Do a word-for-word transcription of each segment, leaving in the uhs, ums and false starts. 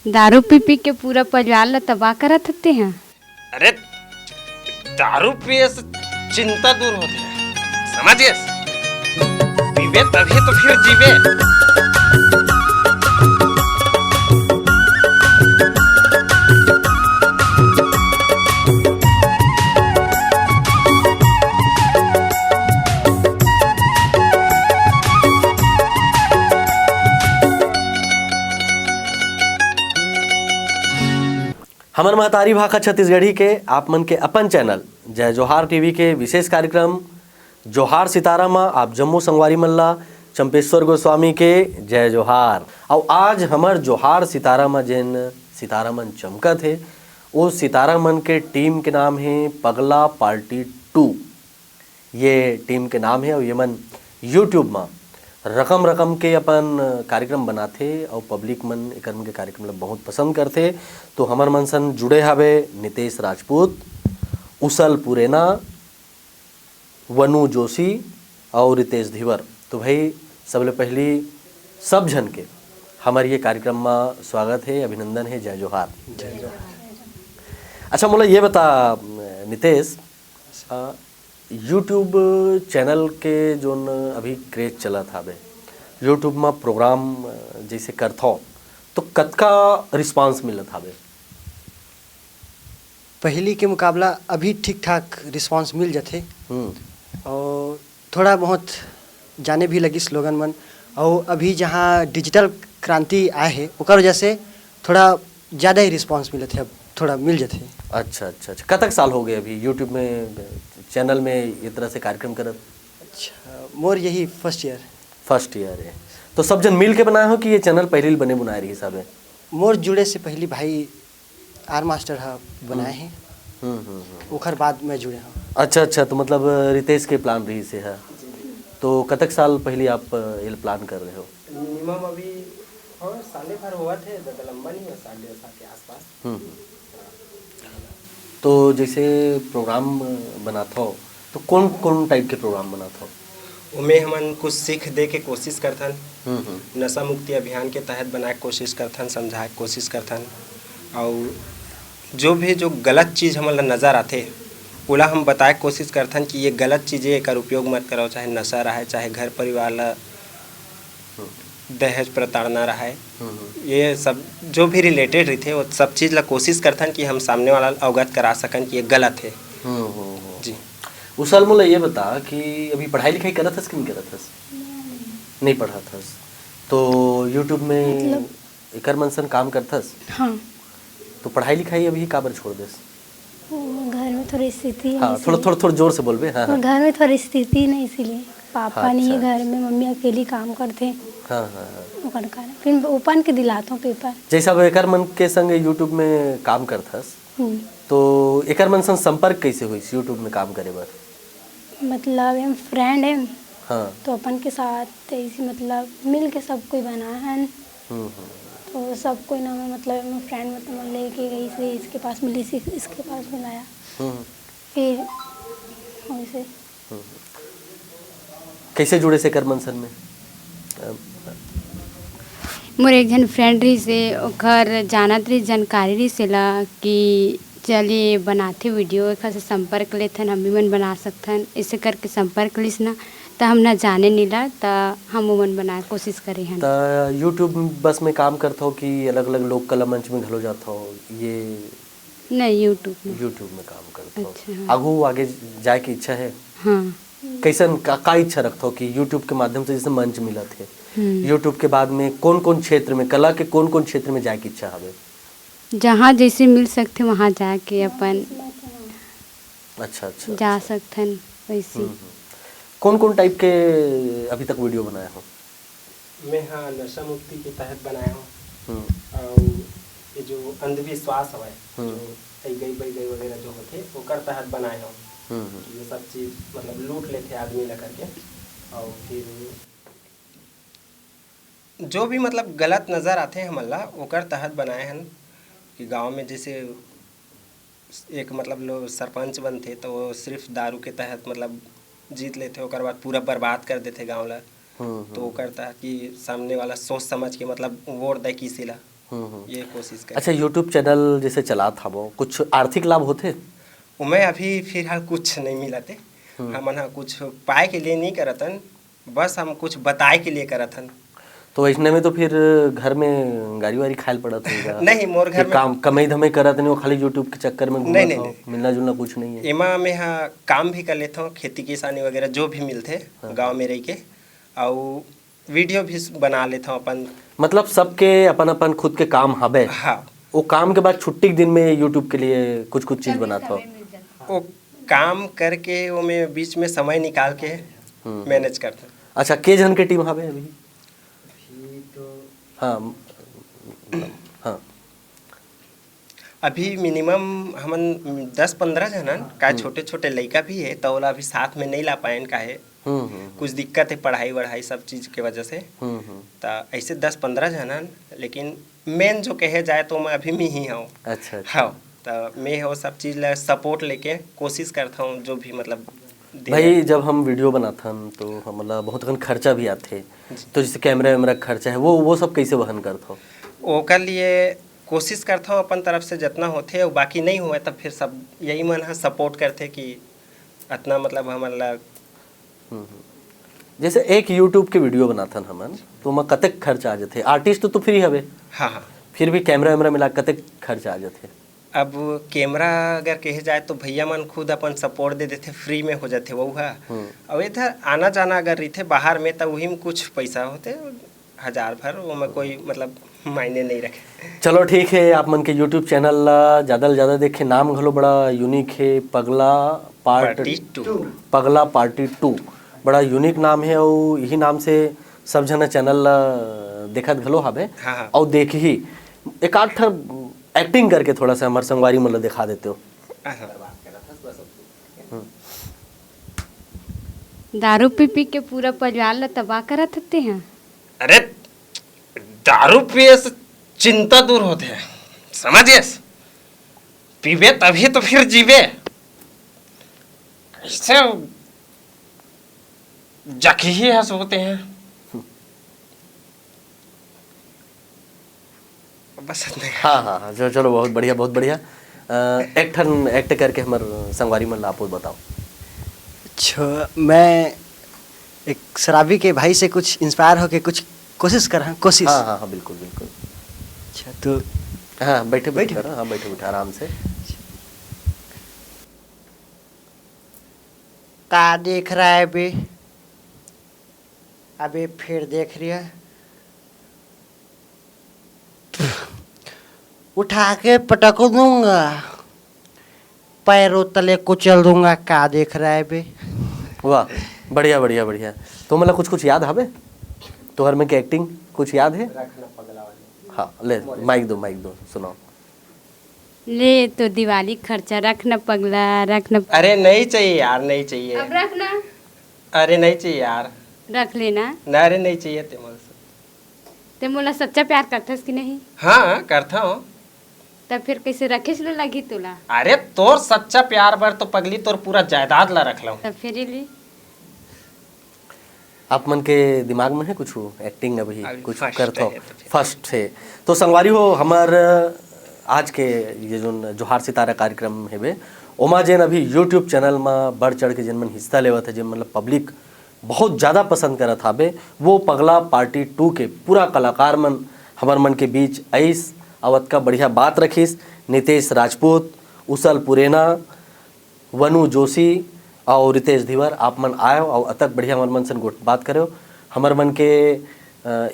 दारू पी पी के पूरा परिवार ला तबाह करत हते हैं। अरे, दारू पिए से चिंता दूर होथे, समझ गेस? पीबे तभी तो फिर जीबे। हमर महतारी भाखा छत्तीसगढ़ी के आप मन के अपन चैनल जय जोहार टीवी के विशेष कार्यक्रम जोहार सितारा म आप जम्मो संगवारी मन ला चंपेश्वर गोस्वामी के जय जोहार। अउ आज हमर जोहार सितारा म जेन सितारा मन चमकत हे, ओ सितारा मन के टीम के नाम हे पगला पार्टी टू। ये टीम के नाम हे अउ ये मन YouTube म रकम रकम के अपन कार्यक्रम बनाथे अउ पब्लिक मन एकर मन के कार्यक्रम ल बहुत पसंद करथे। तो हमर मन सन जुड़े हावे नितेश राजपूत, उसल पुरेना, वनु जोशी अउ रितेश धीवर। तो भाई, सबले पहली सब झन के हमर ये कार्यक्रम म स्वागत हे, अभिनंदन हे, जय जोहार। अच्छा, मोला ये बता नितेश, अ, YouTube चैनल के जोन अभी क्रेज चलत हावे, YouTube म प्रोग्राम, अ, जैसे करथव, तो कतका रिस्पॉन्स मिलत हावे? पहली के मुकाबला अभी ठीक ठाक रिस्पॉन्स मिल जाथे। हम्म। और थोड़ा बहुत जाने भी लगिस लोगन मन। और अभी जहाँ डिजिटल क्रांति आए हे, ओकर वजह से थोड़ा ज़्यादा ही रिस्पॉन्स मिलत हे, अब थोड़ा मिल जाथे। अच्छा, अच्छा, अच्छा। कतक साल हो गए अभी YouTube में, चैनल में ये तरह से कार्यक्रम करत? अच्छा, मोर यही फर्स्ट ईयर। फर्स्ट ईयर है। तो सब जन मिल के बनाए हो कि ये चैनल पहले ही बने बुनाए रही साहब है? मोर जुड़े से पहली भाई आर मास्टर हा बनाए हे। हम्म, हम्म, हम्म। ओखर बाद मैं जुड़े हूँ। अच्छा, अच्छा, तो मतलब रितेश के प्लान रही से है। तो कतक साल पहले आप ये प्लान कर रहे हो? मिनिमम अभी, हाँ, साले भर होवत हे, ज़्यादा लंबा नहीं हो, साल डेढ़ साल के आसपास। हम्म। तो जैसे प्रोग्राम बनात हो, तो कौन, कौन टाइप के प्रोग्राम बनात हो? ओमे हमन कुछ सीख दे के कोशिश करथन। हम्म, हम्म। नशा मुक्ति अभियान के तहत बनाए के कोशिश करथन, समझाए के कोशिश करथन। अउ जो भी, जो गलत चीज़ हमन ला नज़र आथे, ओला हम बताए के कोशिश करथन कि ये गलत चीज़ ए, एकर उपयोग मत करव, चाहे नशा रहे, चाहे घर परिवार ला दहेज प्रताड़ना रहे, हम्म, हम्म। ये सब जो भी रिलेटेड रहिथे, वो सब चीज़ ला कोशिश करथन कि हम सामने वाला ला अवगत करा सकन कि ये गलत हे। हम्म, हम्म, हम्म। जी। उसल, मोला ये बता कि अभी पढ़ाई लिखाई करत हस कि नहीं करत हस? नहीं। नहीं पढ़त हस, तो YouTube में मतलब एकर मन सन काम करथस? हाँ। तो पढ़ाई लिखाई अभी काबर छोड़ देस? वो घर में थोड़ी स्थिति नहीं, हाँ, थोड़ा, इसलिए। थोड़ा, थोड़ा जोर से बोलबे। हाँ, वो हाँ। घर में थोड़ी स्थिति नहीं, इसीलिए। पापा हाँ, नहीं है अच्छा, घर में, मम्मी अकेली काम करथे। हाँ, हाँ, हाँ। ओकर कारण। फिर ओपन के दिलात हूँ पेपर। जैसे अब एकर मन के संग YouTube में काम करथस, हम्म। तो एकर मन संग संपर्क कैसे होइस YouTube में काम करे बर? मतलब, हम फ्रेंड हैं, हाँ। तो अपन के साथ ऐसे, मतलब, मिल के सब कोई बनाए हन। हम्म, हम्म। तो सब कोई ना, मतलब, मैं फ्रेंड, मतलब, मैं लेके गई से इसके पास मिली, इसी, इसके पास मिलाया। हम्म। फिर वैसे। हम्म। कैसे जुड़े से कर मंथन में? अ, मोर एक झन फ्रेंड रहिस हे, ओखर जानत रहिस, जानकारी रहिस एला कि चल ये बनाथे वीडियो, एखर से संपर्क लेथन, हम भी मन बना सकथन। ऐसे करके संपर्क लिस ना, त हम ना जाने नीला, त हम ओमन बनाए कोशिश करे हन। त YouTube बस में काम करथव कि अलग-अलग लोक कला मंच में घलो जाथव? ये नहीं, YouTube में। YouTube में काम करथव। अच्छा, हाँ। आगू आगे जाए के इच्छा है? हाँ। कैसन का, का इच्छा रखथव कि YouTube के माध्यम से जैसे मंच मिलत है, हम्म। YouTube के बाद में कौन-कौन क्षेत्र में, कला के कौन-कौन क्षेत्र में जाए के इच्छा हवे? जहाँ जैसे मिल सकथे, वहाँ जाके अपन अच्छा, अच्छा, जा अच्छा। सकथन वैसे। हम्म, हम्म। कौन-कौन टाइप के अभी तक वीडियो बनाए हो? मैं हा नशा मुक्ति के तहत बनाए हूँ। हम्म। अउ ये जो अंधविश्वास हवय, हम्म। जो ऐ गई बई गई वगैरह जो होथे, ओकर तहत बनाए हूँ। हम्म, हम्म। कि ये सब चीज मतलब लूट लेथे आदमी ला करके, अउ फिर जो भी मतलब गलत नजर आथे हमन ला, ओकर तहत बनाए हन कि गांव में जैसे एक मतलब लो सरपंच बनथे, तो वो सिर्फ दारू के तहत मतलब जीत लेथे, ओकर बाद पूरा बर्बाद कर देथे गांव ला। हम्म, तो हम्म। ओकर तहत कि सामने वाला सोच समझ के मतलब वोट दे किसी ला। हम्म, हम्म। ये कोशिश कर। अच्छा, YouTube चैनल जैसे चलात हवो, कुछ आर्थिक लाभ होथे? ओमे अभी फिलहाल कुछ नहीं मिलत हे। हम्म। हमन ह कुछ पाए के लिए नहीं करत हन, बस हम कुछ बताए के लिए करत हन। तो अइसने में तो फिर घर में गारी-वारी खाए ल पड़त होही गा? नहीं, मोर घर कि में काम, कमई-धमई करत नहीं हो, खाली YouTube के चक्कर में नहीं, घूमत नहीं, हो, नहीं। मिलना-जुलना कुछ नहीं है? एमा मैं ह काम भी कर लेथव, खेती किसानी वगैरह जो भी मिलथे हाँ। गाँव में रह के, अउ वीडियो भी बना लेथव अपन। मतलब सबके अपन-अपन खुद के काम हवे। हाँ। वो काम के बाद छुट्टी के दिन में YouTube के लिए कुछ-कुछ चीज बनाथव? वो काम करके ओमे बीच में समय निकाल के हम्म। मैनेज करथन। अच्छा, के झन के टीम हवे अभी? अभी तो हाँ, म-, हाँ। अभी मिनिमम हमन दस पंद्रह झन हन, का हम्म। छोटे-छोटे लइका भी हे, त ओला अभी साथ में नहीं ला पाएन, काहे हम्म, हम्म, हम्म। कुछ दिक्कत हे पढ़ाई-वढ़ाई सब चीज के वजह से। हम्म, हम्म। त ऐसे दस पंद्रह झन हन, लेकिन मेन जो कहे जाए तो मैं अभी मैं ही हूँ। अच्छा, अच्छा। हाँ, त मैं वो सब चीज ला सपोर्ट लेके कोशिश करता हूँ, जो भी मतलब दे भाई, रहे। जब हम वीडियो बनाथन तो हमला बहुत अकन खर्चा भी आथे, जी। तो जैसे कैमरा वैमरा खर्चा है, वो, वो सब कैसे वहन करथो? ओकर लिए कोशिश करथव अपन तरफ से जितना होथे, अउ बाकी नहीं हुआ तब फिर सब यही मन ह सपोर्ट करथे कि अतना मतलब हमन ला हम्म, हम्म। जैसे एक YouTube के वीडियो बनाथन हमन, तो ओमा कतेक खर्च आ जथे? आर्टिस्ट तो फ्री हवे, हाँ, हाँ। फिर भी कैमरा वैमरा मिला कतेक खर्च आ जथे? अब कैमरा अगर कहे जाए तो भैया मन खुद अपन सपोर्ट दे देथे, फ्री में हो जाथे वो ह। हम्म। अउ इधर आना जाना अगर रहिथे बाहर में, त उही में कुछ पैसा होथे, हजार भर, ओमा कोई मतलब मायने नहीं रखे। चलो ठीक है, आप मन के YouTube चैनल ला ज्यादा ले ज्यादा देखे, नाम घलो बड़ा यूनिक है, पगला पार्ट पार्टी टू। पगला पार्टी टू, बड़ा यूनिक नाम है, अउ यही नाम से सब झन चैनल ला देखत घलो हावे, हाँ, हाँ। अउ देखही एक आध ठन एक्टिंग करके थोड़ा सा हमर संगवारी मन ला दिखा देते हो। हाँ, हाँ। हम्म। दारू पी पी के पूरा परिवार ला तबाह करत हते हैं। अरे, दारू पिए से चिंता दूर होथे, समझ गेस? पीबे तभी तो फिर जीबे। कैसे जकही हस होते हैं। बस इतने। हाँ, हाँ, हाँ, जो, चलो, बहुत बढ़िया, बहुत बढ़िया। अ, एक ठन एक्ट करके हमर संगवारी मन ला आप बताओ। अच्छा, मैं एक शराबी के भाई से कुछ इंस्पायर होके कुछ कोशिश कर, हाँ, कोशिश। हाँ, हाँ, हाँ, बिल्कुल, बिल्कुल। अच्छा, तो हाँ, बैठे, बैठे बैठे। करो, हाँ, बैठे, बैठे, आराम से। का देख रहा है बे? अबे फिर देख रही है। उठा के पटक दूंगा, पैरों तले कुचल दूंगा। का देख रहा है बे? वाह, बढ़िया, बढ़िया, बढ़िया। तो मतलब कुछ, कुछ याद हवे? तोहर में के एक्टिंग कुछ याद है? हाँ, ले, माइक दो, माइक दो, सुनाओ। ले तो दिवाली खर्चा रख न पगला, रख न। अरे नहीं चाहिए यार, नहीं चाहिए। अब रख ना। अरे नहीं चाहिए यार। रख लेना। ना, अरे नहीं चाहिए ते मोला। ते मोला सच्चा प्यार करथस कि नहीं? हाँ, करथा हूँ। तब फिर कैसे रखेस ल लगही तोला? अरे तोर सच्चा प्यार बर तो पगली तोर पूरा जायदाद ला रख लूँ। तब फिर ये ले। आप मन के दिमाग में है कुछ एक्टिंग अभी अभी कुछ first करथो? है तो फिर। फर्स्ट है। तो संगवारी हो, हमर आज के ये जोन जोहार सितारा कार्यक्रम हेबे, ओमा जेन अभी YouTube चैनल म बढ़ चढ़ के जेन मन हिस्सा लेवत है, जेन मतलब पब्लिक बहुत ज़्यादा पसंद करत हाबे, वो पगला पार्टी टू के पूरा कलाकार मन हमर मन के बीच आइस, अउ अतका बढ़िया बात रखिस। नितेश राजपूत, उसल पुरेना, वनु जोशी अउ रितेश धीवर, आप मन आयो अउ अतक बढ़िया हमर मन सन गोठ बात करो। हमर मन के, अ,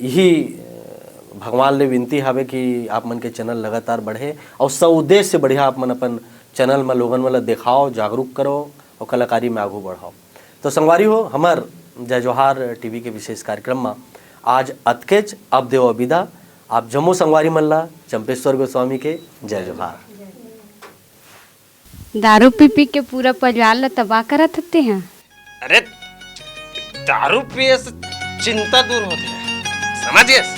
यही, अ, भगवान ले विनती हावे कि आप मन के चैनल लगातार बढ़े अउ सउदेश से बढ़िया आप मन अपन चैनल म लोगन मन ल देखाओ, जागरूक करो अउ कलाकारी में आगू बढ़ाओ। तो संगवारी हो, हमर जय जोहार टीवी के विशेष कार्यक्रम म आज अतकेच। अब देव विदा आप जम्मो संगवारी मन ल चंपेश्वर गोस्वामी के जय जोहार। दारू पी पी के पूरा परिवार ल तबाह करत हते हैं। अरे, दारू पिए से चिंता दूर होथे, समझ गेस?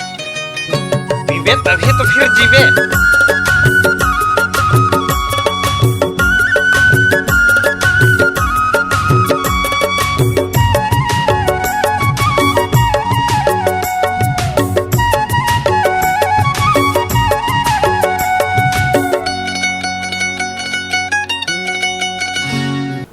पीबे तभी तो फिर जीबे।